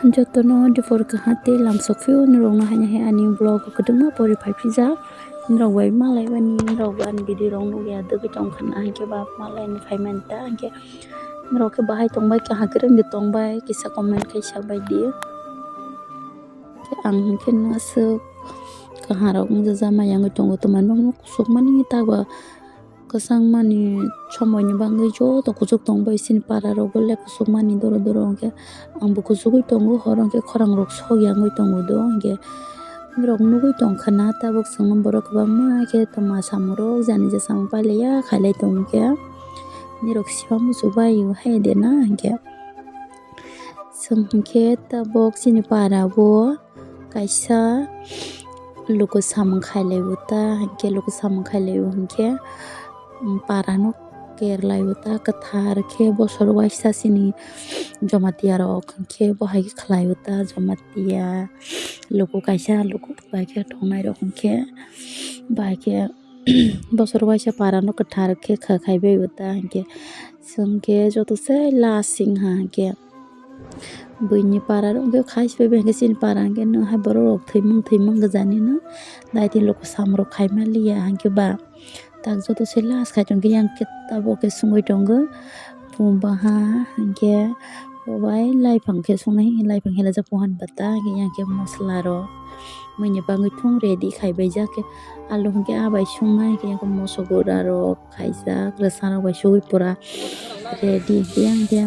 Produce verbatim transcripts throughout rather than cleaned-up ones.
Jotono dipor kaha tei lamsok phio norokno haino hai ani vlog o kwbangma pori phai phijak. Norok bai malai bani norok bo ani video rok nukya dogwi tong khana, hinkhe ba malai ni phaimani ta, hinkhe norok khe bahai tongbai, kaha kwrwng de tongbai, kisa comment khai sabai di. Ang hinkhe no aswk kaha rok wngjajakma yangwi tongo, twmani bagwi kusuk mani ta ba kwchangmani somoini bagwi joto kuchuk tongbai chini para rok bo le kuchuk mani doro doro, hinkhe ang bo kuchugwi tongo, horo hinkhe khorang rok sok yangwi tongo do, hinkhe norok nugwi tong khana tabuk chwng borok kwbangma khe tongma samung rok jani je samung pailaiya khailai tongkhe nirok siphang muchuk bai o hai de na hinkhe. Chwng hinkhe tabuk chini para o kaisa luku samung khailai o ta, hinkhe luku samung khailai o hinkhe, um, para no kerlai o ta kwthar khe bosor waisa chini Jamatia rok hinkhe bo hai khe khlai o ta Jamatia luku kaisa luku bai khe thongnai rok hinkhe bai khe bosor waisa para no kwthar khe kha khai bai o ta hinkhe chwng khe joto se last wng ha hinkhe. Buini para rok hwnkhe khai se bai bai hwnkhe chini para hwnkhe nwng hai borok rok thwimung thwimung gwjani no daitwi luku samung rok khai manliya hwnkhe ba tak joto se last khai tongkhe yang khe tabuk khe sungwi tongo pum baha hwnkhe bo bai laiphang khe sungnai laiphang helajak pohani bata hwnkhe yang khe mosola rok muini bagwi thung ready khai baijak khe alu hwnkhe ah bai sungnai hwnkhe yang khe moso gura rok khaijak rwsa rok bai sugwi pura ready hwnkhe yang khe.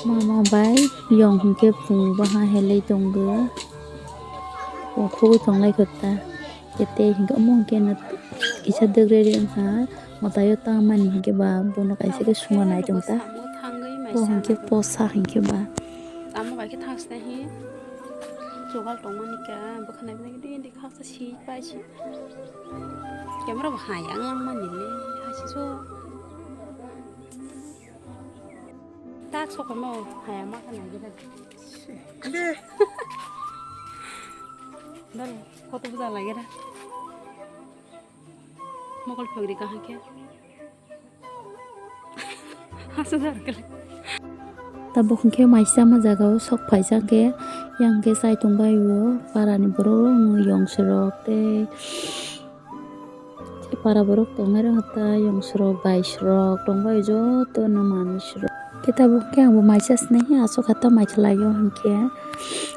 Mama bai yong hwnkhe pung baha helai tongo. Pung khugwi tonglai kota. Tei hwnkhe omo hwnkhe no kisa dwgrwi wngkha. Mwtaio tamani hwnkhe ba bono kaisa khe sungna nai tongta. Bo hwnkhe posa hwnkhe ba. Tamo bai khe thangsna hi. Jogal tongmani khe bwkhwnai bwkhwnai khe dini khaksa si pai si. Camera bo haya wngmani le. Hasi so. Tak sokono haya ma kana gida. De. Dal, photo buja lagi da. Mokol phogri kaha khe. Hasa dar kale. Tabuk hwnkhe maisa ma jaga o sok phaisa khe yang khe chai tongbai o para ni borok rok yong srok tei. Tei para borok tongnai rok ta yong srok bai srok tongbai joto no manwi srok. Khe tabuk khe ang bo maisa sinai aswk kha ta mai khlai o hinkhe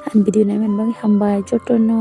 ani video nai mani bagwi hambai joto no.